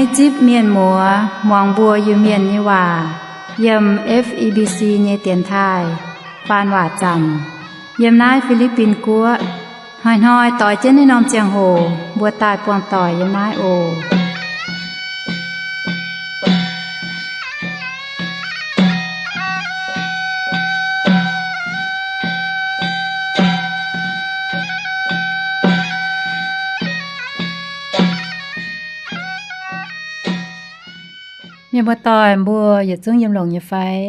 Yie zipv mienh muoz muangx mbuo Iu-Mienh nyei waac yiem F E B C nyei dienx taaih faan waac zanc yiem naaiv Fi^li^bin Guoqv. Hnoi-hnoi doix jienv naaiv norm ziangh hoc mbuo daaih buangh doic yiem naaiv oc. Mienh muoz-doic mbuo yietc zungv yiem longx nyei fai?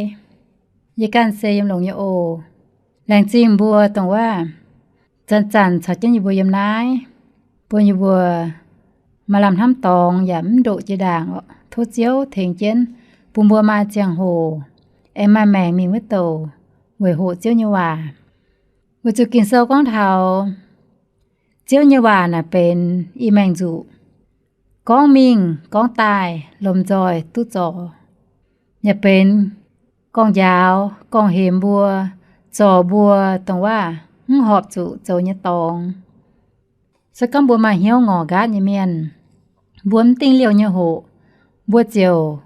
Yie ganh se yiem longx nyei oc. Laengz zingh mbuo dongh waac zanc-zanc caux jienv yie mbuo yiem naaiv, bun yie mbuo maaih lamh hnamv dorngx yaac mv ndoqc jiex ndaangc. Tov Ziouv tengx jienv bun mbuo maaih ziangh hoc aengx maaih maengc mingh wuov douc weic hoqc Ziouv nyei waac. Weic zuqc Ging-Sou gorngv taux Ziouv nyei waac naaic benx i maengh nzuqc, gorngv mingh gorngv daaih lomh nzoih duqv zorc, yaac benx gorngv-njaaux gorngv-hemx mbuo, zorc mbuo dongh waac mv horpc zuqc zoux nyei dorngx. Se gorngv mbuo maaih hnyouv ngorc nqaatv nyei mienh, mbuo mv dingh liouh nyei hoqc, mbuo ziouc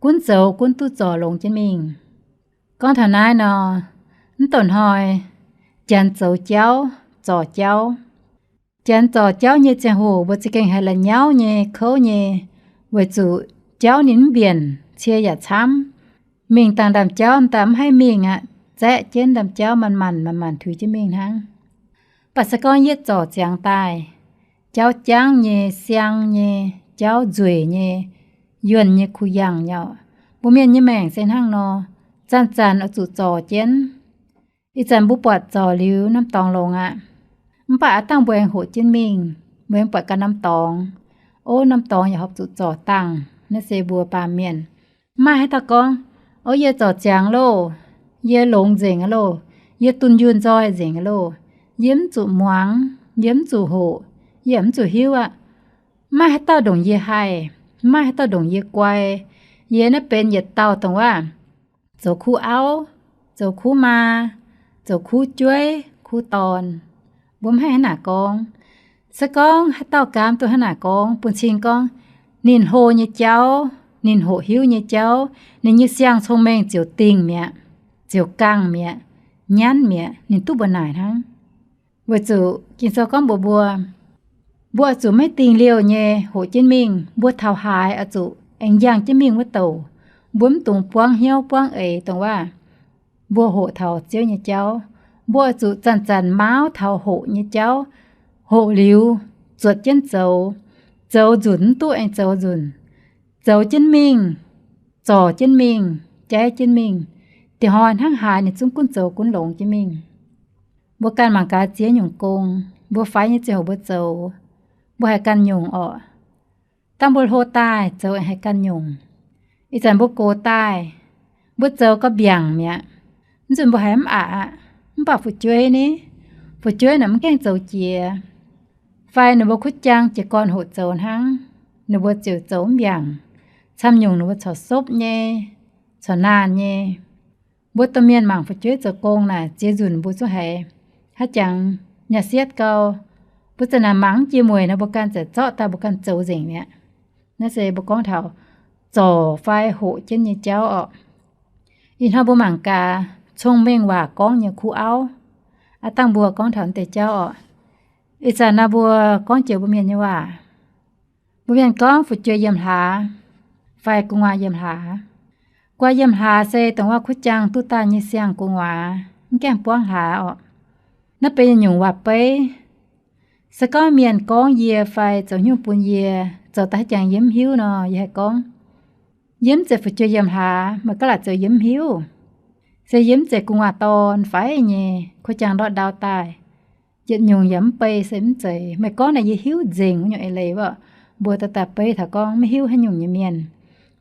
gunv zoux gunv duqv zorc longx jienv mingh. Gorngv taux naaiv nor, mv douc hnoi Janx zoux jauv, zorc jauv. Janx zorc jauv nyei ziangh hoc mbuo za'gengh haiz la'nyauv nyei kouv nyei, weic zuqc jauv ninh mv mbienc, cie yaac camv. Mingh dangh ndaamv-jauv m'daaih mv haih mingh aqv, zaeqv jienv ndaamv-jauv manc-manc manc-manc tuix jienv mingh hnangv. Mv baac se gorngv yietv zorc ziangx daaih, jauv jangv nyei, siang nyei, jauv nzueic nyei, yuonh nyei kuh yangh nyei oc. Mbuo mienh nyei maengc se hnangv nor, zanc-zanc oix zuqc zorc jienv. Ih zanc mbuo buatc zorc liuz norm dorngx longx aqv. Mv baac aav dangh mbuo aengx hoqc jienv mingh, mbuo aengx buatc ganh norm dorngx. Ov, norm dorngx yaac horpc zuqc zorc dangh. Naaiv se mbuo baamh mienh. Mv maaih haaix dauh gorngv, ov, yie zorc ziangx loh, yie longx nzengc aqv loh, yie dunh yunh nzoih nzengc aqv loh, yie mv zuqc muangx, yie mv zuqc hoqc, yie mv zuqc hiuv aqv. Mv maaih haaix dauh ndongc yie haih, mv maaih haaix dauh ndongc yie guai. Yie naaiv benx yietc dauh dongh waac zoux kuv auv, zoux kuv maa, zoux kuv jueiv, kuv dorn. Mbuo mv haih hnangv naaic gorngv. Se gorngv haaix dauh gaamv duqv hnangv naaic gorngv, bun cing gorngv ninh hlo nyei jauv, ninh hoqc hiuv nyei jauv, ninh nyei siang-cong-mengh ziouc dingh mi'aqv, ziouc gangh mi'aqv, nyanv mi'aqv, ninh duqv mbuoqc naaic hnangv. Weic zuqc Ging-Sou gorngv mbuox mbuo, mbuo oix zuqc maiv dingh liouh nyei hoqc jienv mingh. Mbuo taux haaix oix zuqc aengx njang jienv mingh wuov douc. Mbuo mv dungx buangv hnyouv buangv eix dongh waac mbuo hoqc taux Ziouv nyei jauv. Mbuo oix zuqc zanc-zanc mauv taux hoqc nyei jauv, hoqc liuz zuotc jienv zoux, zoux nzunc mv duqv aengx zoux nzunc, zoux jienv mingh, zorc jienv mingh, jaiv jienv mingh. Dingc hnoi hnangv haaix ninh zungv gunv zoux gunv longx jienv mingh. Mbuo ganh mangc gaax ziex nyungc gong, mbuo faix nyei ziangh hoc mbuo zoux, mbuo haiz ganh nyungc orqc. Dangh mbuo hlo daaih zoux haiz ganh nyungc. Ih zanc mbuo gox daaih, mbuo zoux gauh mbiaangc mi'aqv. Mv nzunc mbuo haiz mv aqc aqv, mv baac fu'jueiv ni, fu'jueiv naaic mv gaengh zoux jiex, fai ninh mbuo kuv jaang jiez gorn hoqc zoux hnangv, ninh mbuo ziouc zoux mv mbiaangc. Camv nyungc ninh mbuo corc sopv nyei, corc naanh nyei. Mbuo domh mienh mangc fu'jueiv zoux gong naaic ziex nzunc mbuo zungv haiz haaix jangx nya'sietv gau. Mbuo za'naaic mangc mv jiex mueic nor mbuo ganh ziouc zorqv daaih mbuo ganh zoux nzengc mi'aqv. Naaiv se mbuo gorngv taux zorc fai hoqc jienv nyei jauv orqc. Ih hnoi mbuo mangc gaax cong-mengh waac gorngv nyei kuv auv. Aav dangh mbuo gorngv taux deix jauv orqc. Ih zanc naaiv mbuo gorngv joux mbuo mienh nyei waac. Mbuo mienh gorngv fu'jueiv yiem hlaax fai gu'nguaaz yiem hlaax. Gu'nguaaz yiem hlaax se dongh waac kuv jaang duqv daaih nyei siang-gu'nguaaz, mv gaengh buangv hlaax orqc. Naaiv benx yietc nyungc waac-beiv. Se gorngv mienh gorngv yie fai zoux haaix nyungc bun yie, zoux daaih haaix jangx yie mv hiuv nor, yie haih gorngv, yie mv zeiz fu'jueiv yiem hlaax, meih gorngv laaix zoux yie mv hiuv. Se yie mv zeiz gu'nguaaz dorn fai nyei, kuv jaang ndortv ndau daaih. Yietc nyungc yaac mv bei se mv zeiz, meih gorngv naaic yie hiuv nzengc wuov nyungc eix leiz wuov. Mbuo daaih daaih beiv taux gorngv maiv hiuv haaix nyungc nyei mienh.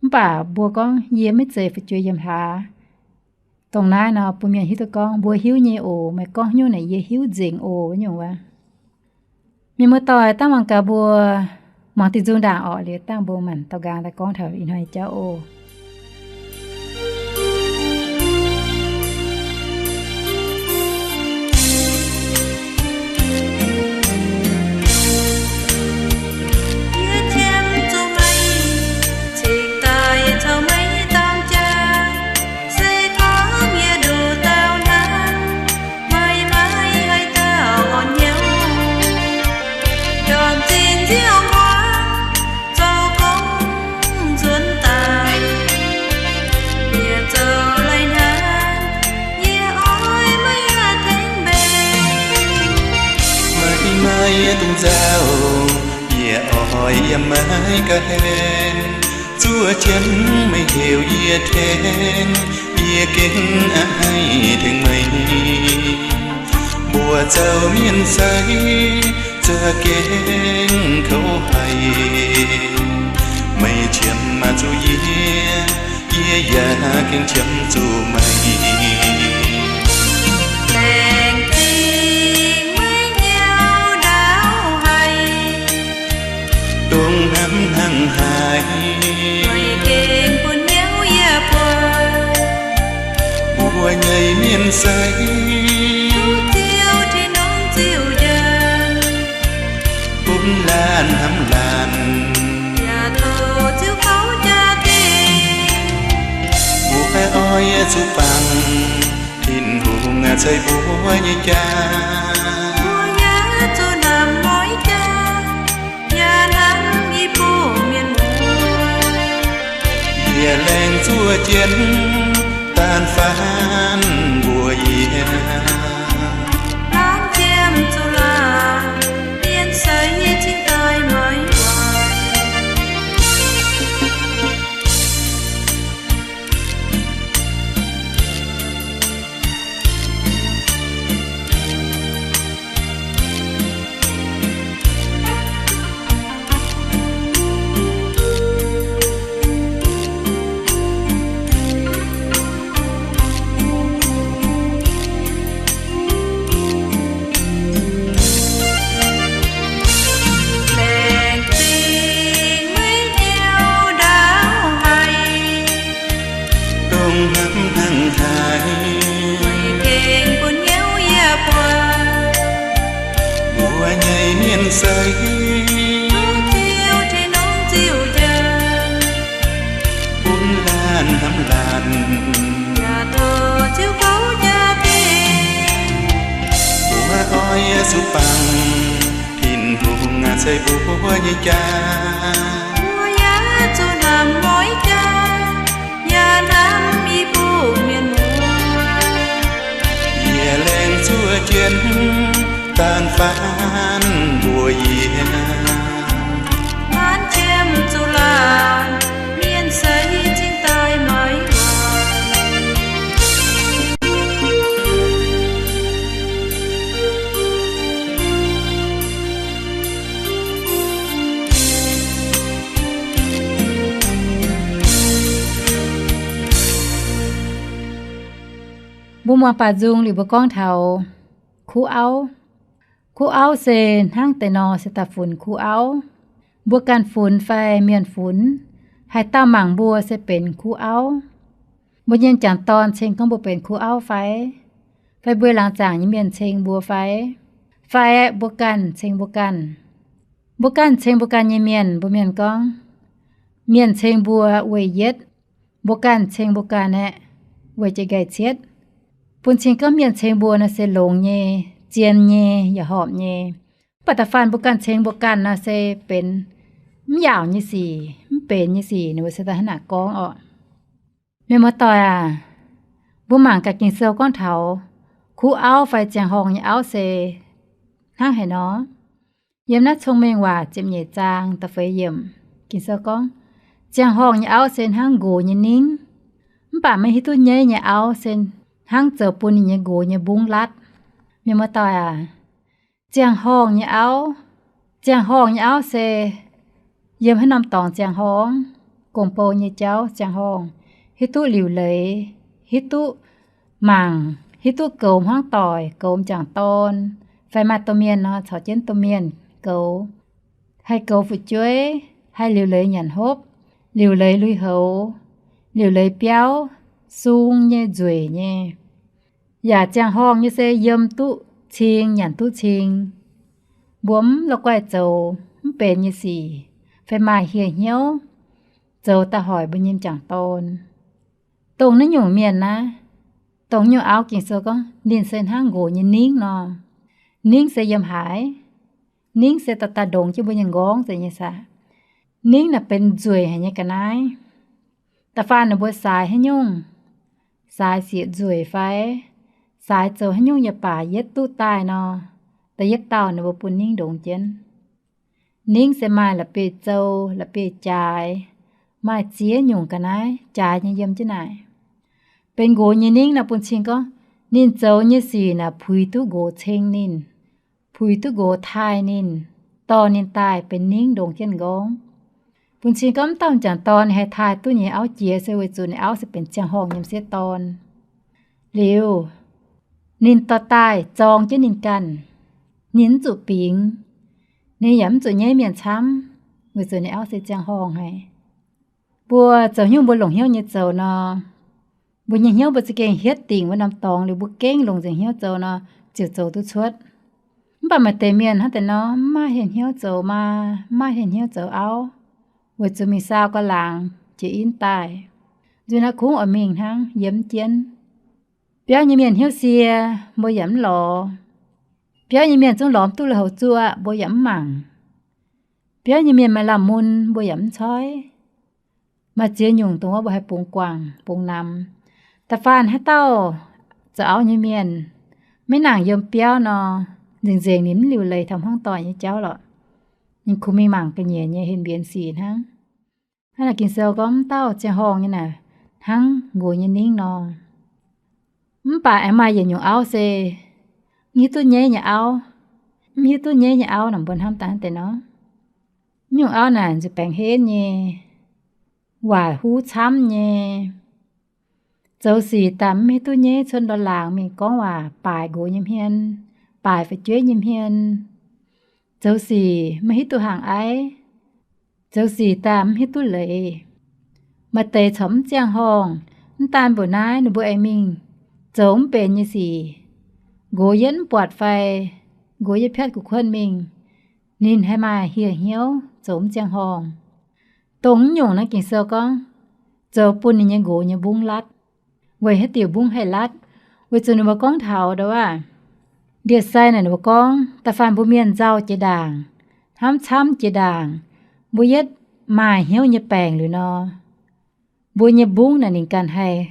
Mv baac mbuo gorngv yie maiv zeiz fu'jueiv yiem hlaax. Dongh naaiv nor bun mienh hiuv duqv gorngv mbuo hiuv nyei oc, meih gorngv haaix nyungc naaic yie hiuv nzengc oc wuov nyungc wuov. Mienh muoz-doic, dangh mangc gaax mbuo muangx diuh nzung ndaangc orqc, liuz dangh mbuo maanc daux nqaang daaih gorngv taux ih hnoi nyei jauv oc. Yie qiemx zuqc meih Yiem meih ga'hlen, zuov jienv meih heuc yie tengx, yie gengh a'hneiv tengx meih. Mbuox zoux mienh seix, za'gengh kouv haic. Meih qiemx maaih zuqc yie, yie yaac gengh qiemx zuqc meih. Laengz zingh meih nyei ndaauv haic, dongh hnamv hnangv haaix, meih gengh bun hnyouv yie buatc. Mbuo nyei mienh seix, ziouc tin-hungh ziouc njang, bun laanh hnamv laanh, yaac tov ziouc kouv jaa-dingh. Mbuo oix zuqc bangc, Tin-Hungh ceix mbuo nyei jaa. Mbuo yaac zuqc hnamv mueiz jaa, yaac hnamv i buoz mienh muoz. Yie laengz zuov jienv, daan faanv mbuox yie, laanh ziemx zuqc laanh, mienh seix nyei cingx daaih meih waac. Laengz zingh meih nyei ndaauv haic, dongh hnamv hnangv haaix, meih gengh bun hnyouv yie buatc. Mbuo nyei mienh seix, ziouc tin-hungh ziouc njang, bun laanh hnamv laanh, yaac tov ziouc kouv jaa-dingh. Mbuo oix zuqc bangc, Tin-Hungh ceix mbuo nyei jaa. Mbuo yaac zuqc hnamv mueiz jaa, yaac hnamv i buoz mienh muoz. Yie laengz zuov jienv, daan faanv mbuox yie, laanh ziemx zuqc laanh, mienh seix cingx daaih meih waac. Mbuo muangx baac nzung liuz mbuo gorngv taux kuv auv. Kuv auv se hnangv deix nor se daaih funx kuv auv. Mbuo ganh funx fai mienh funx, haaix dauh mangc mbuo se benx kuv auv. Mbuo nyei m'jangc dorn ceng gorngv mbuo benx kuv auv fai? Fai mbuo laangz zaangc nyei mienh ceng mbuo fai? Fai mbuo ganh ceng mbuo ganh? Mbuo ganh ceng mbuo ganh nyei mienh, mbuo mienh gorngv, mienh ceng mbuo weic yietv, mbuo ganh ceng mbuo ganh aeqv, weic jiex nqaih cietv. Bun cing gorngv mienh ceng mbuo nor se longx nyei, zien nyei, yaac horpc nyei. Mv baac da'faanh mbuo ganh ceng mbuo ganh nor se benx mv yaauc nyei sic, mv benx nyei sic, ninh mbuo se daaih hnangv naaic gorngv orqc. Mienh muoz-doic aac, mbuo mangc gaax Ging-Sou gorngv taux kuv auv fai ziangh horngh nyei auv se hnangv haaix nor. Yiem naaiv Cong-Mengh Waac ziepc nyeic zaang da'feix yiemc, Ging-Sou gorngv, ziangh horngh nyei auv se hnangv nqox nyei ningv, mv baac maiv hiuv duqv nyeiv nyei auv se hnangv zoux bun ninh nyei nqox nyei mbungv latv. Mienh muoz-doic aac, ziangh horngh nyei auv, ziangh horngh nyei auv se yiem haaix norm dorngx ziangh horngh, gong-bou nyei jauv ziangh horngh, hiuv duqv liuc leiz, hiuv duqv mangc, hiuv duqv goux hmuangv doic, goux m'jangc dorn, fai maaih domh mienh nor caux jienv domh mienh goux, haih goux fu'jueiv, haih liuc leiz nyanc hopv, liuc leiz lui-houx, liuc leiz biauv, sung nyei nzueic nyei. Yaac ziangh horngh nyei se yiem duqv cing, nyanc duqv cing. Mbuo mv la'guaih zoux mv benx nyei sic, fai maaih hieh hnyouv zoux daaih hoic mbuo nyei m'jangc dorn. Dongh naaiv nyungc mienh naaiv, dongh nyungc auv, Ging-Sou gorngv ninh se hnangv nqox nyei ningv nor. Ningv se yiem haaix? Ningv se daaih daaih ndongx jienv mbuo nyei m'nqorngv zeiz nyei saah? Ningv naaic benx nzueic haic nyei ga'naaiv. Da'faanh ninh mbuo saaix haaix nyungc, saaix sieqv nzueic fai saaix zoux haaix nyungc yaac baac yietv duqv daaih nor, da'yietv dauh ninh mbuo bun ningv ndongx jienv. Ningv se maaih la'bieiv-zoux, la'bieiv-jaaix, maaih ziex nyungc ga'naaiv jaaix nyei yiem jienv naaic. Benx nqox nyei ningv nor bun cing gorngv, ninh zoux nyei sic naaic puix duqv nqox ceng ninh, puix duqv nqox taaih ninh, dorh ninh daaih benx ningv ndongx jienv nqorngv. Bun cing gorngv mv dauh m'jangc dorn ninh haih taaih duqv nyei auv jiex se weic zuqc ninh auv se benx ziangh horngh nyei m'sieqv dorn. Liuz, ninh dorh daaih zorng jienv ninh ganh, ninh mv zuqc bingx, ninh yaac mv zuqc nyeiv mienh camv, weic zuqc ninh auv se ziangh horngh haic. Mbuo zoux hnyouv mbuo longc hnyouv nyei zoux nor, mbuo nyei hnyouv mbuo za'gengh hietv dingc wuov norm dorngx liuz mbuo gengh longc nzengc hnyouv zoux nor, ziouc zoux duqv cuotv. Mv baac maaih deix mienh hnangv deix nor, mv maaih hnyouv zoux maa, mv maaih hnyouv zoux auv, weic zuqc mingh saau ga'laangz jiex in daaih, nzuih naaiv kungx oix mingh hnangv, yiem mv jienv. Biauv nyei mienh hnyouv sie, mbuo yaac mv lorz. Biauv nyei mienh zungv lorz mv duqv lui-houx zuoqv, mbuo yaac mv mangc. Biauv nyei mienh maaih lamh mun, mbuo yaac mv coiv. Maaih ziex nyungc dongh wuov mbuo haih bungx guangc, bungx namx. Da'faanh haaix dauh zoux auv nyei mienh, maiv nangc yiem biauv nor, nzengc-nzengc ninh mv liuc leiz taux hmuangv doic nyei jauv lorqc. Ninh kungx mingh mangc ga'nyiec nyei henh mbienx sic hnangv. Hnangv naaic Ging-Sou gorngv mv dauh ziangh horngh nyei naaic hnangv nqox nyei ningv nor. Mv baac aengx maaih yietc nyungc auv se mv hiuv duqv nyeiv nyei auv. Mv hiuv duqv nyeiv nyei auv naaic mbuo hnamv daaih hnangv deix nor. Mv nyungc auv naaic nzuih baengx henv nyei, waaic huv camv nyei, zoux sic daaih mv hiuv duqv nyeiv, cuotv ndortv laangz mingh gorngv waac baaic nqox nyei hmien, baaic fu'jueiv nyei hmien. Zoux sic maiv hiuv duqv hnaangx aiv, zoux sic daaih mv hiuv duqv leiz. Maaih deix corc mv ziangh horngh, mv daan mbuoqc naaiv ninh mbuo aengx mingh zoux mv benx nyei sic, nqox yietv mv buatc fai nqox yietv piatv gu'kuotv mingh, ninh haih maaih hieh hnyouv zoux mv ziangh horngh. Dongh mv nyungc naaiv Ging-Sou gorngv, zoux bun ninh nyei nqox nyei mbungv latv. Weic haaix diuc mbungv haih latv? Weic zuqc ninh mbuo gorngv taux ndau wuov, ndie-sai naaic ninh mbuo gorngv da'faanh mbuo mienh nzauh jiex ndaangc, hnamv camv jiex ndaangc, mbuo yietv maaih hnyouv nyei baengc liuz nor, mbuo nyei mbungv naaic ninh ganh haih,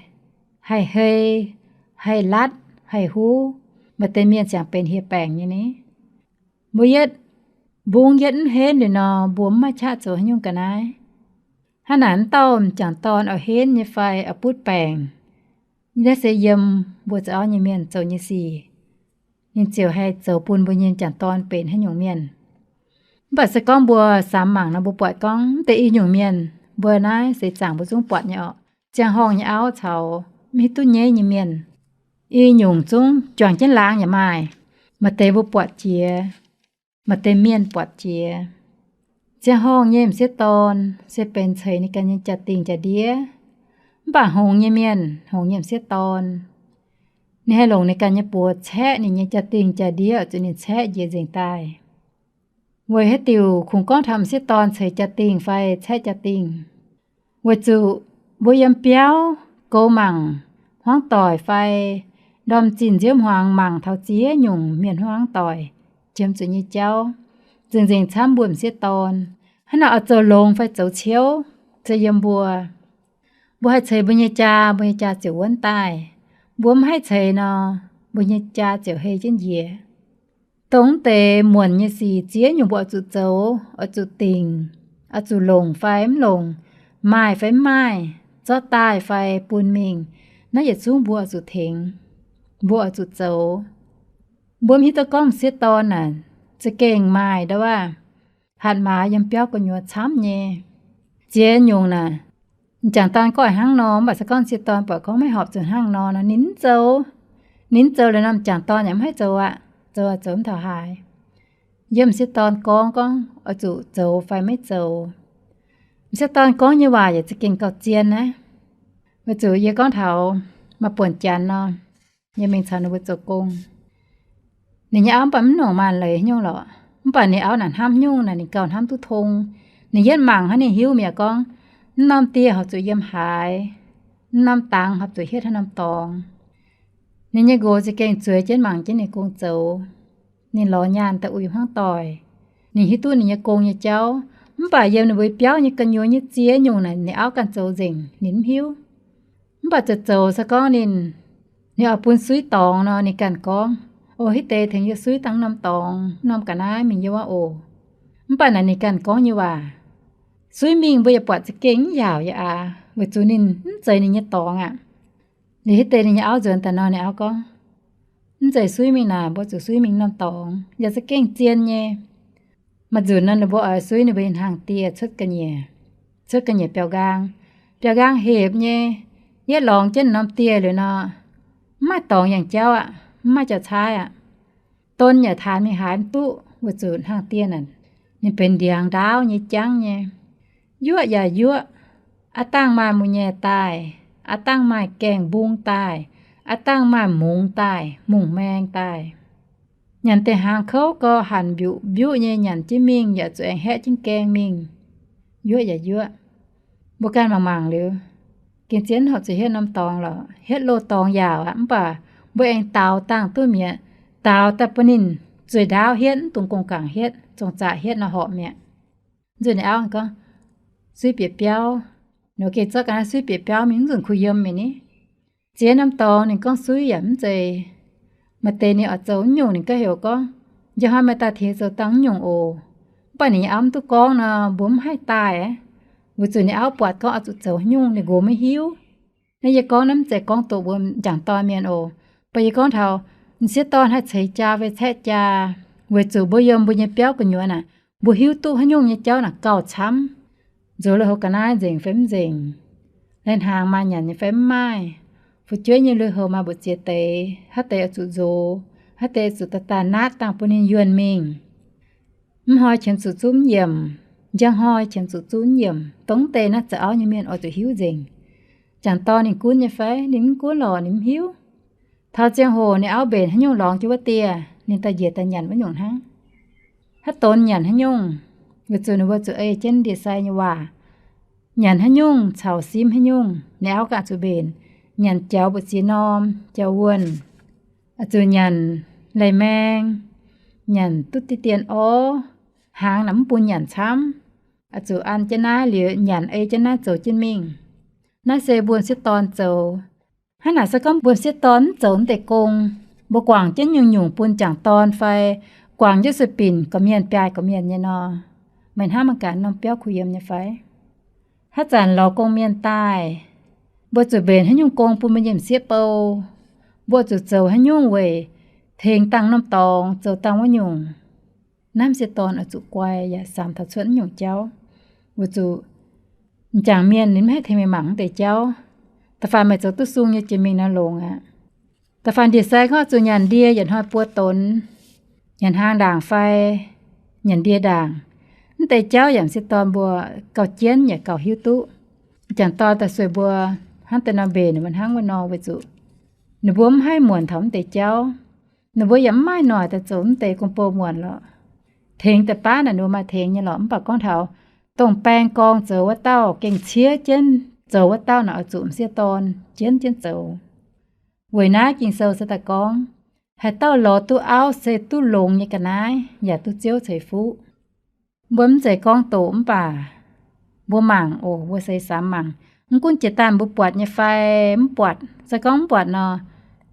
haih hei, haih latv, haih huv. Maaih deix mienh ziangx benx hieh baengc nyei ni. Mbuo yietv mbungv yietv mv henv liuz nor, mbuo mv maaih qaqv zoux haaix nyungc ga'naaiv. Hnangv naaic, mv dauh m'jangc dorn oix henv nyei fai oix butv baengc, naaiv se yiem mbuo zoux auv nyei mienh zoux nyei sic, ninh ziouc haih zoux bun mbuo nyei m'jangc dorn benx haaix nyungc mienh. Mv baac se gorngv mbuo samx mangc nor, mbuo buatc gorngv mv deix i nyungc mienh, mbuo naaiv seix zaangc mbuo zungv buatc nyei orqc, ziangh horngh nyei auv caux mv hiuv duqv nyeiv nyei mienh. I nyungc zungv juangc jienv laangz yaac maaih. Maaih deix mbuo buatc jiex, maaih deix mienh buatc jiex. Ziangh horngh nyei m'sieqv dorn se benx ceix ninh ganh nyei jaa-dingh jaa-ndiev. Mv baac hngongx nyei mienh, hngongx nyei m'sieqv dorn, ninh haih longc ninh ganh nyei buoz caeqv ninh nyei jaa-dingh jaa-ndiev oix zuqc ninh caeqv njiec nzengc daaih. Weic haaix diuc kungx gorngv taux m'sieqv dorn ceix jaa-dingh fai caeqv jaa-dingh? Weic zuqc mbuo yiem biauv goux mangc hmuangv doic fai ndorm zinh nziouv hmuangx mangc taux ziex nyungc mienh hmuangv doic, jiem zuqc nyei jauv, nzengc-nzengc camv mbuo m'sieqv dorn. Hnangv naaic oix zoux longx fai zoux ciouv se yiem mbuo. Mbuo haih ceix mbuo nyei jaa, mbuo nyei jaa ziouc wuonv daaih. Mbuo mv haih ceix nor, mbuo nyei jaa ziouc hei jienv njiec. Dongh mv deix muonc nyei sic ziex nyungc mbuo oix zuqc zoux, oix zuqc dingc, oix zuqc longc fai mv longc, maaih fai mv maaih, zorqv daaih fai bun mingh, naaiv yietc zungv mbuo oix zuqc tengx, mbuo oix zuqc zoux. Mbuo mv hiuv duqv gorngv m'sieqv dorn naaic za'gengh maaih ndau wuov, hatc maaz yiem biauv gu'nyuoz camv nyei. Ziex nyungc naaic, m'jangc dorn gorngv hnangv nor, mv baac se gorngv m'sieqv dorn buatc gorngv maiv horpc zuqc hnangv nor nor, ninh mv zoux. Ninh mv zoux liuz nor, m'jangc dorn yaac mv haih zoux aqv, zoux zoux mv taux haaix. Yiem m'sieqv dorn gorngv, gorngv oix zuqc zoux fai maiv zoux. M'sieqv dorn gorngv nyei waac yaac za'gengh gauh zien naaiv. Weic zuqc yie gorngv taux maaih buonc janx nor, yie mingh caux ninh mbuo zoux gong. Ninh nyei auv mv baac mv nongc maanc leiz haaix nyungc lorqc, mv baac ninh auv naaic hnamv nyungc naaic, ninh gauh hnamv duqv tong. Ninh yietv mangc hnangv, ninh hiuv mi'aqv gorngv, mv norm dieh horpc zuqc yiem haaix, mv norm dangx horpc zuqc hietv haaix norm dorngx. Ninh nyei nqox za'gengh zueiz jienv mangc jienv ninh gong zoux. Ninh lorz nyaanh daaih uix hmuangv doic. Ninh hiuv duqv ninh nyei gong nyei jauv, mv baac yiem ninh mbuo biauv nyei gu'nyuoz nyei ziex nyungc naaic ninh auv ganh zoux nzengc, ninh mv hiuv. Mv baac zoux zoux se gorngv ninh, ninh oix bun suiv dorngx nor, ninh ganh gorngv, O, hitv deix tengx yie suiv dangh norm dorngx, norm ga'naaiv mingh yiem wuov oc. Mv baac naaic ninh ganh gorngv nyei waac, suiv mingh mbuo yaac buatc za'gengh mv yaauc yaac aav, weic zuqc ninh mv zeiz ninh nyei dorngx aqv. Liuz hitv deix ninh nyei auv nzuonx daaih nor, ninh auv gorngv, mv zeiz suiv mingh naaic, mbuo zuqc suiv mingh norm dorngx yaac za'gengh zien nyei. Maaih nzunc nor ninh mbuo oix suiv ninh mbuo nyei hnaangx-dieh cuotv ga'nyiec, cuotv ga'nyiec biauv-nqaang. Biauv-nqaang hepc nyei, yietv lorngx jienv norm dieh liuz nor, mv maaih dorngx yangh jauv aqv, mv maaih jauv-caaiv aqv. Don yaac taanx mingh haaix mv duqv weic zuqc hnaangx-dieh naaic, ninh benx ndiangx ndaauv nyei jangv nyei. Yuoqv yaac yuoqv, aav dangh maaih mu'nyeic daaih, aav dangh maaih gaengh mbung daaih, aav dangh maaih mungz daaih, mungz maeng daaih. Nyanc deix hnaangx kouv gau, hanc mbiuqc mbiuqv nyei nyanc jienv mingh yaac zuqc aengx haeqv jienv gaeng mingh. Yuoqv yaac yuoqv. Mbuo ganh mangc mangc liuz, gengh zien horpc zuqc hietv norm dorngx lorqc, hietv loz-dorngx yaauc aqv. Mv baac mbuo aengx daaux dangh duqv mi'aqv. Daaux daaih bun ninh zueih ndaauv hietv, mv dungx gong-gaangc hietv, zong-zaqc hietv nor horpc mi'aqv. Nzunc ninh auv gorngv, suiv bieqc biauv. Ninh gengh zorqv ga'naaiv suiv bieqc biauv mingh, mv nzunc kuh yiem mi'aqv ni. Ziex norm dorngx ninh gorngv suiv yaac mv zeiz. Maaih deix ninh oix zoux nyungc, ninh gauh heuc gorngv, njang hnoi meih daaih tengx zoux dangh nyungc oc. Mv baac ninh nyei auv mv duqv gorngv nor, mbuo mv haih daaih aqv. Weic zuqc ninh auv buatc gorngv oix zuqc zoux nyungc, ninh nqox maiv hiuv. Naaiv yie gorngv naaiv mv zeiz gorngv doqc mbuo m'jangc dorn mienh oc. Mv baac yie gorngv taux m'sieqv dorn haih ceix jaa fai caeqv jaa, weic zuqc mbuo yiem mbuo nyei biauv gu'nyuoz aac, mbuo hiuv duqv haaix nyungc nyei jauv naaic gauh camv. Nzox lui-houx ga'naaiv nzengc fai mv nzengc, lai-hnaangx maaih nyanc nyei fai mv maaih, fu'jueiv nyei lui-houx maaih mbu'ziex deix, haaix deix oix zuqc nzox, haaix deix zuqc daaih daaih naatv dangh bun ninh yuonh mingh. Mv hnoi qiemx zuqc zunv yiemc, njang hnoi qiemx zuqc zunv yiemc, dongh deix naaiv za'auv nyei mienh oix zuqc hiuv nzengc. M'jangc dorn ninh gunv nyei fai? Ninh mv gunv lorqc, ninh mv hiuv. Taux ziangh hoc ninh auv mbenc haaix nyungc lorngx jienv wuov dieh, ninh daaih njiec daaih nyanc wuov nyungc hnangv. Haaix donx nyanc haaix nyungc, weic zuqc ninh mbuo zuqc ei jienv ndie-sai nyei waac. Nyanc haaix nyungc caux simv haaix nyungc, ninh auv ganh zuqc mbenc. Nyanc jaux mbu'ziex norm, jaux wuonh, zuqc nyanc leiz-maeng, nyanc duqv diqv dien orv, hnaangx naaic mv bun nyanc camv. Zuqc an jienv naaiv liuz nyanc ei jienv naaiv zoux jienv mingh. Naaiv se mbuo m'sieqv dorn zoux. Hnangv naaic se gorngv mbuo m'sieqv dorn mv zoux naaiv deix gong, mbuo guangc jienv nyungc-nyungc bun m'jangc dorn fai guangc jienv sueih binc gorqv-mienh, biaaih gorqv-mienh nyei nor, meih hnamv mangc gaax norm biauv kuh yiem nyei fai? Haaix zanc lorz gong-mienh daaih, mbuo zuqc mbenc haaix nyungc gong bun mbuo nyei m'sieqv bou? Mbuo zuqc zoux haaix nyungc weic tengx dangh norm dorngx zoux dangh wuov nyungc? Naaiv m'sieqv dorn oix zuqc guai yaac samx taux cuotv nyungc jauv, weic zuqc m'jangc mienh ninh mv haih tengx meih mangc naaiv deix jauv. Da'faanh meih zoux duqv sung nyei jiex mingh nor longx aqv. Da'faanh ndie-sai gorngv zuqc nyanc ndie yietc hnoi buo donx, nyanc hnaang ndaangc fai nyanc ndie ndaangc, naaiv deix jauv yaac m'sieqv dorn mbuo gauh jienv yaac gauh hiuv duqv. M'jangc dorn daaih sueih mbuo hnangv deix nor mbenc ninh mbuo hnangv wuov nor weic zuqc ninh mbuo mv haih muonc taux naaiv deix jauv. Ninh mbuo yaac mv maaih noic daaih zoux naaiv deix gong-bou muonc lorqc. Tengx deix baav naaic ninh mbuo maaih tengx nyei lorqc, mv baac gorngv taux dongh baeng gorngv zoux wuov dauh, gengh ciev jienv zoux wuov dauh naaic oix zuqc m'sieqv dorn jienv jienv zoux. Weic naaiv Ging-Sou se daaih gorngv, haaix dauh lorz duqv auv se duqv longx nyei ga'naaiv yaac duqv Ziouv ceix fuqv. Mbuo mv zeiz gorngv doqc mv baac mbuo mangc oc, mbuo seix samx mangc. Mv gunv jiex daaih mbuo buatc nyei fai mv buatc, se gorngv mv buatc nor,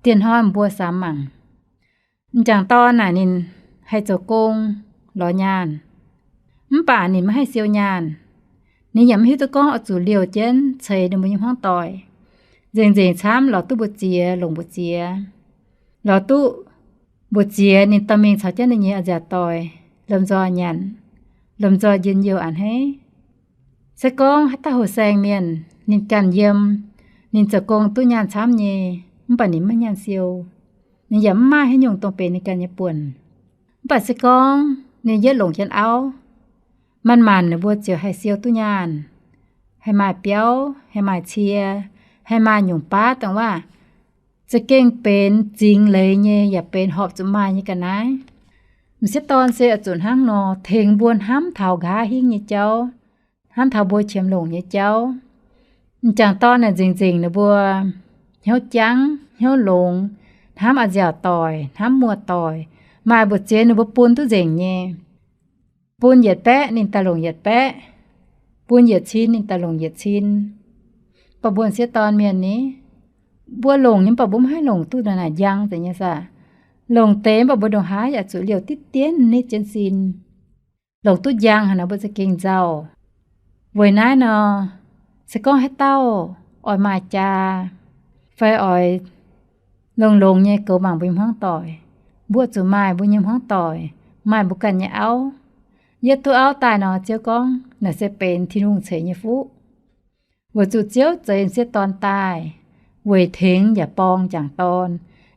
dieh hnoi mbuo samx mangc. M'jangc dorn naaic ninh haih zoux gong, lorz nyaanh, mv baac ninh maiv haih siou nyaanh. Ninh yaac mv hiuv duqv gorngv oix zuqc liouh jienv ceix ninh mbuo nyei hmuangv doic. Nzengc-nzengc camv lorz duqv mbu'ziex longc mbu'ziex. Lorz duqv mbu'ziex ninh dorh mingh caux jienv ninh nyei a'nziaauc doic lomh nzoih nyanc, lomh nzoih njien-youh a'hneiv. Se gorngv haaix dauh houx saeng mienh ninh ganh yiem, ninh zoux gong duqv nyaanh camv nyei, mv baac ninh maiv nyaanh siou, ninh yaac mv maaih haaix nyungc dongh benx ninh ganh nyei buonc. Mv baac se gorngv ninh yietv longc jienv auv, manc-manc ninh mbuo ziouc haih siou duqv nyaanh, haih maaih biauv, haih maaih cie, haih maaih nyungc baav dongh waac za'gengh benx zingx leiz nyei yaac benx horpc zuqc maaih nyei ga'naaiv. M'sieqv dorn se oix zuqc hnangv nor tengx mbuo hnamv taux nqa'haav hingv nyei jauv, hnamv taux mbuo qiemx longc nyei jauv. M'jangc dorn naaic nzengc-nzengc ninh mbuo hnyouv jangv, hnyouv longx, hnamv a'nziaauc doic, hnamv muoz-doic, maaih mbu'ziex ninh mbuo bun duqv nzengc nyei. Bun yietc baeqv ninh daaih longc yietc baeqv, bun yietc cin ninh daaih longc yietc cin. Mv baac mbuo m'sieqv dorn mienh ni, mbuo longc nyei mv baac mbuo mv haih longc duqv naaic njang deix nyei saah. Longc deix mv baac mbuo ndongc haaix yaac zuqc liouh diqv dienv nitv jienv sin. longc duqv njang haic nor mbuo za'gengh nzauh. Weic naaiv nor, se gorngv haaix dauh oix maaih jaa, fai oix longx-longx nyei goux mangc mbuo nyei hmuangv doic, mbuo zuqc maaih mbuo nyei hmuangv doic, maaih mbuo ganh nyei auv. Yietv duqv auv daaih nor, Ziouv gorngv naaic se benx Tin-Hungh ceix nyei fuqv. Weic zuqc Ziouv zeix m'sieqv dorn daaih weic tengx yaac borng m'jangc dorn,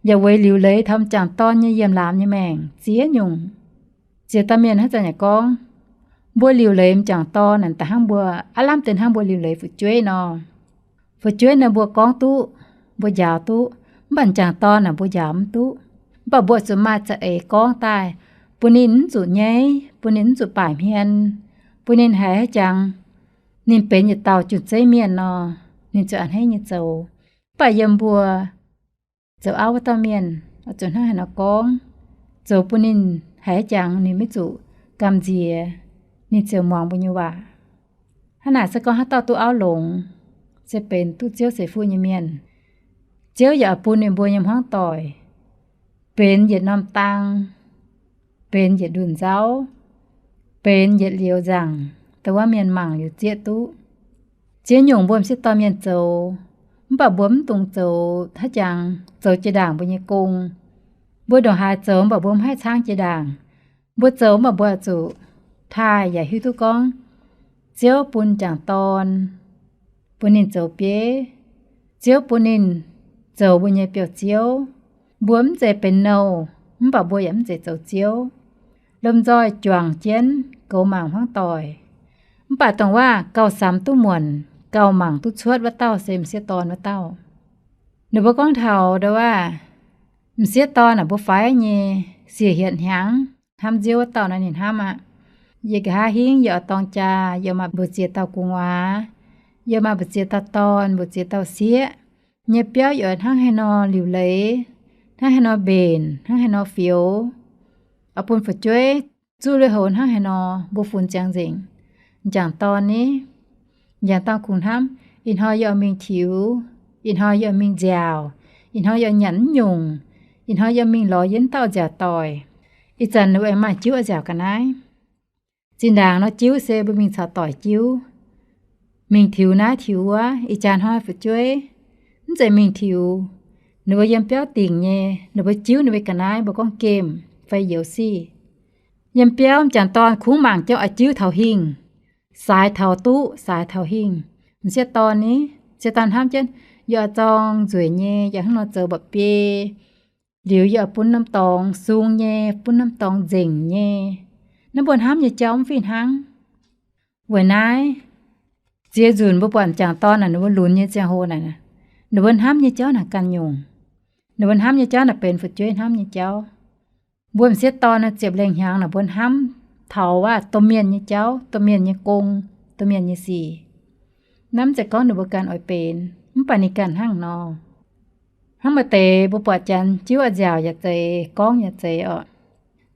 yaac weic liuc leiz taux m'jangc dorn nyei yiem laamz nyei maengc ziex nyungc. Ziex dauh mienh hnangv zanc yaac gorngv, mbuo liuc leiz m'jangc dorn naaic da'hnangv mbuo, aav lamh deix hnangv mbuo liuc leiz fu'jueiv nor. Fu'jueiv naaic mbuo gorngv duqv, mbuo njaaux duqv, mv baac m'jangc dorn naaic mbuo njaaux mv duqv. Mv baac mbuo zuqc maaih za'eix gorngv daaih, bun ninh mv zuqc nyaiv, bun ninh mv zuqc baaic hmien, bun ninh haiz haaix jangx ninh benx yietc dauh junc zeiv mienh nor, ninh ziouc a'hneiv nyei zoux. Mv baac yiem mbuo zoux auv wuov dauh mienh oix zuqc hnangv haaix nor gorngv, zoux bun ninh haiz haaix jangx ninh maiv zuqc gamh nziex, ninh ziouc muangx mbuo nyei waac. Hnangv naaic se gorngv haaix dauh duqv auv longx, se benx duqv Ziouv ceix fuqv nyei mienh, Ziouv yaac oix bun ninh mbuo nyei hmuangv doic benx yietc norm dang, benx yietc ndunh nzauv, benx yietc liuz nzaangc, dongh wuov mienh mangc liuz zieqv duqv. Ziex nyungc mbuo m'sieqv dorn mienh zoux, mv baac mbuo mv dungx zoux haaix jangx zoux jiex ndaangc mbuo nyei gong. Mbuo ndongc haaix zoux mv baac mbuo mv haih caangv jiex ndaangc. Mbuo zoux mv baac mbuo oix zuqc taaih yaac hiuv duqv gorngv Ziouv bun m'jangc dorn, bun ninh zoux bieiv. Ziouv bun ninh zoux mbuo nyei biauv-ziouv. Mbuo mv zeiz benx nouh, mv baac mbuo yaac mv zeiz zoux ziouv. Lomh nzoih juangc jienv goux mangc hmuangv doic. Mv baac dongh waac gauh samx duqv muonc, gauh mangc duqv cuotv wuov dauh se m'sieqv dorn wuov dauh. Ninh mbuo gorngv taux ndo waac, m'sieqv dorn naaic mbuo faix nyei siec hietc hnyangx hnamv nziouv wuov dauh naaiv ninh hnamv aqv. Yie nqa'haav hingv yie oix dorng jaa, yie maaih mbu'ziex dauh gu'nguaaz, yie maaih mbu'ziex dauh dorn, mbu'ziex dauh sieqv. Nyei biauv yie oix hnangv haaix nor liuc leiz, hnangv haaix nor mbenc, hnangv haaix nor fioux, oix bun fu'jueiv zuqv lui-houx hnangv haaix nor mbuo funx ziangx nzengc. M'jangc dorn ni, m'jangc dorn kungx hnamv, ih hnoi yie oix mingh tiux, ih hnoi yie oix mingh nziaauc, ih hnoi yie oix nyanc mv nyungc, ih hnoi yie oix mingh lorz yie wuov dauh nziaauc doic. Ih zanc ninh mbuo aengx maaih jiuv oix nziaauc ga'naaiv. Zinh ndaangc nor jiuv se mbuo mingh caux doic jiuv, mingh tiux naaiv tiux wuov. Ih jaax hnoi fu'jueiv mv zeiz mingh tiux, ninh mbuo yiem biauv dingc nyei, ninh mbuo jiuv ninh mbuo ga'naaiv mbuo gorngv game fai 遊戲. Yiem biauv m'jangc dorn kungx mangc jauv oix jiuv taux hingh, saaix taux duqv, saaix taux hingh. M'sieqv dorn ni, m'sieqv dorn hnamv jienv, yie oix zorng nzueic nyei, yie hnangv nor zoux mba'biei, liuz yie oix bun norm dorngx sung nyei, bun norm dorngx nzengc nyei. Naaiv mbuo hnamv nyei jauv mv fih hnangv. Weic naaiv, ziex nzunc mbuo buatc m'jangc dorn naaic ninh mbuo lunx nyei ziangh hoc naaic, ninh mbuo hnamv nyei jauv naaic ganh nyungc. Ninh mbuo hnamv nyei jauv naaic benx fu'jueiv hnamv nyei jauv. Mbuo m'sieqv dorn naaic ziepc lengh hnyangx naaic mbuo hnamv taux waac domh mienh nyei jauv, domh mienh nyei gong, domh mienh nyei sic. Naaiv mv zeiz gorngv ninh mbuo ganh oix benx, mv baac ninh ganh hnangv nor. Hnangv maaih deix mbuo buatc janx jiuv oix nziaauc yaac zeiz, gorngv yaac zeiz oc.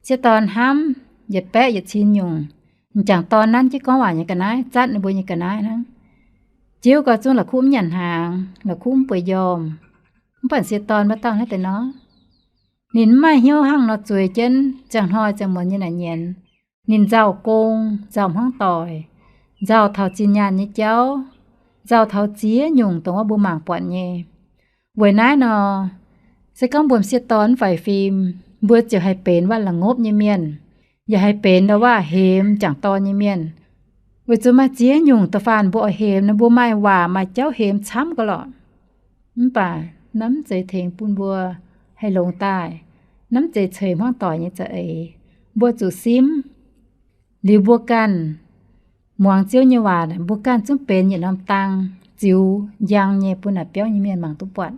M'sieqv dorn hnamv yietc baeqv yietc cin nyungc, m'jangc dorn nanv jienv gorngv waac nyei ga'naaiv, zatv ninh mbuo nyei ga'naaiv hnangv. Jiuv gau zungv la'kuqv mv nyanc hnaangx, la'kuqv mv bueix njormh. Mv baac m'sieqv dorn wuov dauh naaiv deix nor, ninh mv maaih hnyouv hnangv nor zueiz jienv ziangh hnoi ziangh muonz nyei naaic nyienz. Ninh nzauh gong, nzauh hmuangv doic, nzauh taux zinh nyaanh nyei jauv, nzauh taux ziex nyungc dongh wuov mbuo mangc buatc nyei. Weic naaiv nor, se gorngv mbuo m'sieqv dorn mv faix fim, mbuo ziouc haih benx waac la'ngopv nyei mienh, yaac haih benx ndo waac hemx m'jangc dorn nyei mienh. Weic zuqc maaih ziex nyungc da'faanh mbuo oix hemx nor, mbuo maaih waac maaih jauv hemx camv ga'lorqc. Mv baac naaiv mv zeiz tengx bun mbuo haih longx daaih. Naaiv mv zeiz ceix hmuangv doic nyei za'eix. Mbuo zuqc simv liuz mbuo ganh muangx Ziouv nyei waac, mbuo ganh zungv benx yietc norm dang ziux njang nyei bun naaic biauv nyei mienh mangc duqv buatc.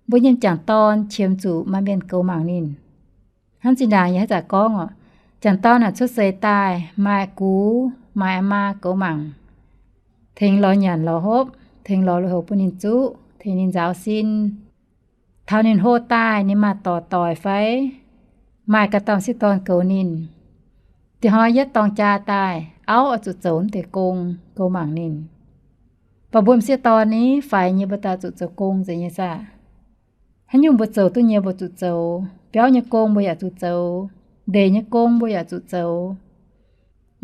Mbuo nyei m'jangc dorn qiemx zuqc maaih mienh goux mangc ninh. Hnangv zinh ndaangc yie haaix zanc gorngv oc, m'jangc dorn naaic cuotv seix daaih maaih gux maaih aa maa goux mangc, tengx lorz nyanc lorz hopv, tengx lorz lui-houx bun ninh zuqv, tengx ninh nzaaux sin. Taux ninh hlo daaih ninh maaih dorc doic fai maaih ga'dauh m'sieqv dorn goux ninh, dih hnoi yietv dorng jaa daaih, auv oix zuqc zoux mv deix gong goux mangc ninh. Baac mbuo m'sieqv dorn ni, faix nyei mbuo daaih zuqc zoux gong nzengc nyei saah? Haaix nyungc mbuo zoux duqv nyei mbuo zuqc zoux. Biauv nyei gong mbuo yaac zuqc zoux. Ndeic nyei gong mbuo yaac zuqc zoux.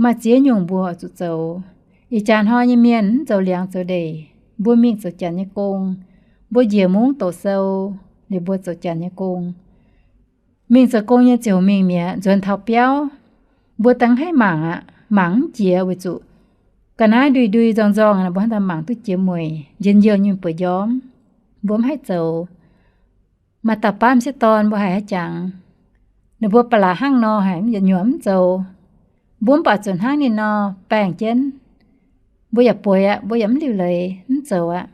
Maaih ziex nyungc mbuo zuqc zoux. Ih jaax hnoi nyei mienh mv zoux liangx zoux ndeic, mbuo mingh zoux janx nyei gong. Mbuo njiec mungv doqc sou, liuz mbuo zoux janx nyei gong. Mingh zoux gong nyei ziouc mingh mi'aqv, nzuonx taux biauv, mbuo dangh haih mangc aqv, mangc mv jiex weic zuqc ga'naaiv ndui-ndui nzorng-nzorng, mbuo hnangv daaih mangc duqv jiex mueic, njien-youh nyei bueix njormv. Mbuo mv haih zoux. Maaih dauh baav m'sieqv dorn mbuo haiz haaix jangx, ninh mbuo ba'laqc hnangv nor haic, yietc nyuoqc mv zoux. Mbuo mv baac zuqc hnangv ninh nor baengh jienv. Mbuo yaac bueix aqv, mbuo yaac mv liuc leiz, mv zoux aqv.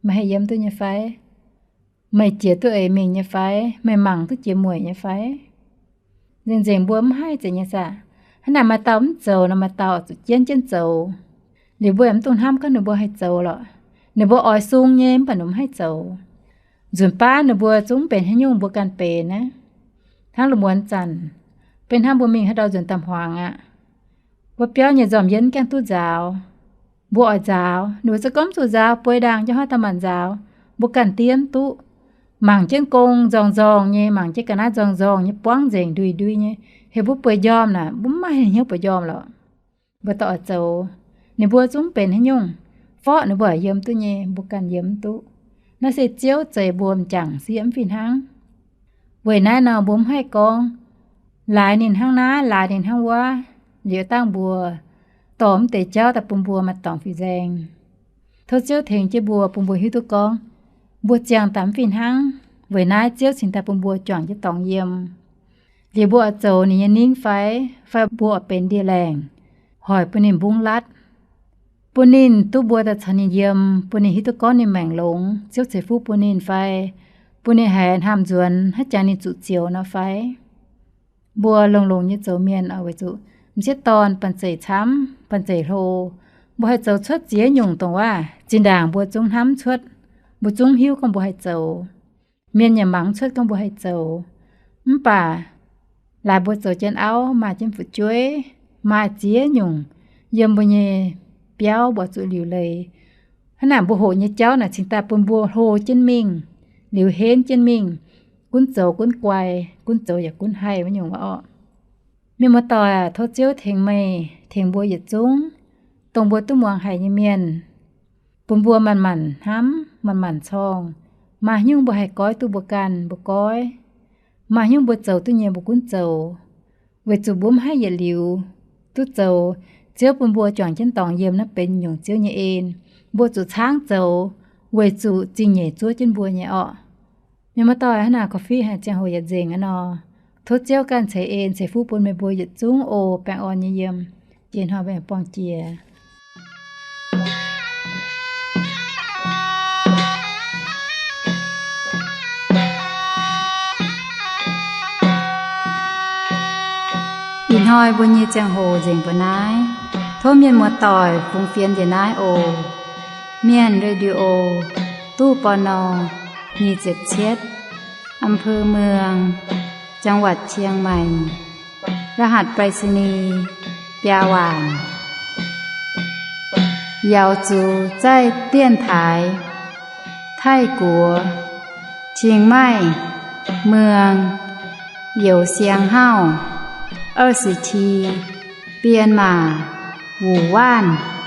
Meih haih yiem duqv nyei fai? Meih jiex duqv eix mingh nyei fai? Meih mangc duqv jiex mueic nyei fai? Nzengc-nzengc mbuo mv haih zeiz nyei saah? Hnangv naaic maaih dauh mv zoux nor, maaih dauh zuqc jienv jienv zoux. Liuz mbuo yaac mv dungx hnamv gorngv ninh mbuo haih zoux lorqc. Ninh mbuo oix sung nyei mv baac ninh mv haih zoux. Nzunc baav ninh mbuo zungv benx haaix nyungc mbuo ganh benx naaiv. Hnangv lungh muonz zanc, benx hnangv mbuo mingh haaix ndau nzuonx daaih hmuangx aqv, wuov biauv nyei nzormc yie mv gaengh duqv nzaaux. Mbuo oix nzaaux, ninh mbuo se gorngv zuqc nzaaux, bueix ndaangc jienv hnoi daaih maanc nzaaux. Mbuo ganh diev mv duqv. Mangc jienv gong nzorng-nzorng nyei, mangc jienv ga'naaiv nzorng-nzorng nyei, buangv nzengc ndui-ndui nyei, heuc mbuo bueix njormh naaic, mbuo mv maaih haaix nyungc bueix njormh lorqc. Mbuo dorh oix zoux, ninh mbuo zungv benx haaix nyungc, forv ninh mbuo yiem duqv nyei, mbuo ganh yiem mv duqv. Naaiv se Ziouv zeix mbuo m'jangc sieqv mv fih hnangv. Weic naaiv nor mbuo mv haih gorngv laaix ninh hnangv naaiv, laaix ninh hnangv wuov, liuz dangh mbuo dorh mv deix jauv daaih bun mbuo maaih dorngx fiuv nzaeng. Tov Ziouv tengx jienv mbuo, bun mbuo hiuv duqv gorngv mbuo ziangh daaih mv fih hnangv. Weic naaiv Ziouv cingx daaih bun mbuo juangc jienv dorngx yiem. Liuz mbuo oix zoux ninh nyei ningv fai, fai mbuo oix benx ndie-laengc, hoic bun ninh mbungv latv, bun ninh duqv mbuo daaih caux ninh yiem, bun ninh hiuv duqv gorngv ninh maengc longx, Ziouv ceix fuqv bun ninh fai, bun ninh haiz hnamv nzuonx haaix jangx ninh zuqc zioux nor fai? Mbuo longx-longx nyei zoux mienh oix weic zuqc m'sieqv dorn banh zeic camv, banh zeic hlo. Mbuo haih zoux cuotv ziex nyungc dongh waac zinh ndaangc mbuo zungv hnamv cuotv, mbuo zungv hiuv gorngv mbuo haih zoux. Mienh yaac mangc cuotv gorngv mbuo haih zoux. Mv baac laaix mbuo zoux jienv auv, maaih jienv fu'jueiv, maaih ziex nyungc yiem mbuo nyei biauv mbuo zuqc liuc leiz. Hnangv naaic mbuo hoqc nyei jauv naaic cingx daaih bun mbuo hlo jienv mingh, liuz henv jienv mingh, gunv zoux gunv guai, gunv zoux yaac gunv haih wuov nyungc orqc. Mienh muoz-doic, tov Ziouv tengx meih, tengx mbuo yietc zungv, dongh mbuo duqv muangx haic nyei mienh, bun mbuo manc-manc hnamv, manc-manc corngh. Maaih haaix nyungc mbuo haih goiv duqv mbuo ganh, mbuo goiv. Maaih haaix nyungc mbuo zoux duqv nyei mbuo gunv zoux, weic zuqc mbuo mv haih yietc liuz duqv zoux. Ziouv bun mbuo juangc jienv dorngx yiem naaiv benx nyungc Ziouv nyei en. Mbuo zuqc caangv zoux weic zuqc zingh nyeic zuov jienv mbuo nyei orqc. Mienh muoz-doic, hnangv naaic korv-fiqv haic ziangh hoc yietc nzengc aqv nor. Tov Ziouv ganh ceix en ceix fuqv bun meih mbuo yietc zungv oc. Baengh orn nyei yiem. Jiex hnoi mbuo buangh jiex. Ih hnoi mbuo nyei ziangh hoc nzengc mbuo naaiv. Tov mienh muoz-doic fungx fienx njiec naaiv oc. Mienh Radio, ตู้ ปณ. nyic ziepc cietv, อำเภอเมือง จังหวัดเชียงใหม่ รหัสไปรษณีย์ biaa waanc. 瑶族在电台 Taiv-Guoqv, Chiang Mai, เมือง Youz Siang Hauv, 二十七, 编码 Wu Waanv.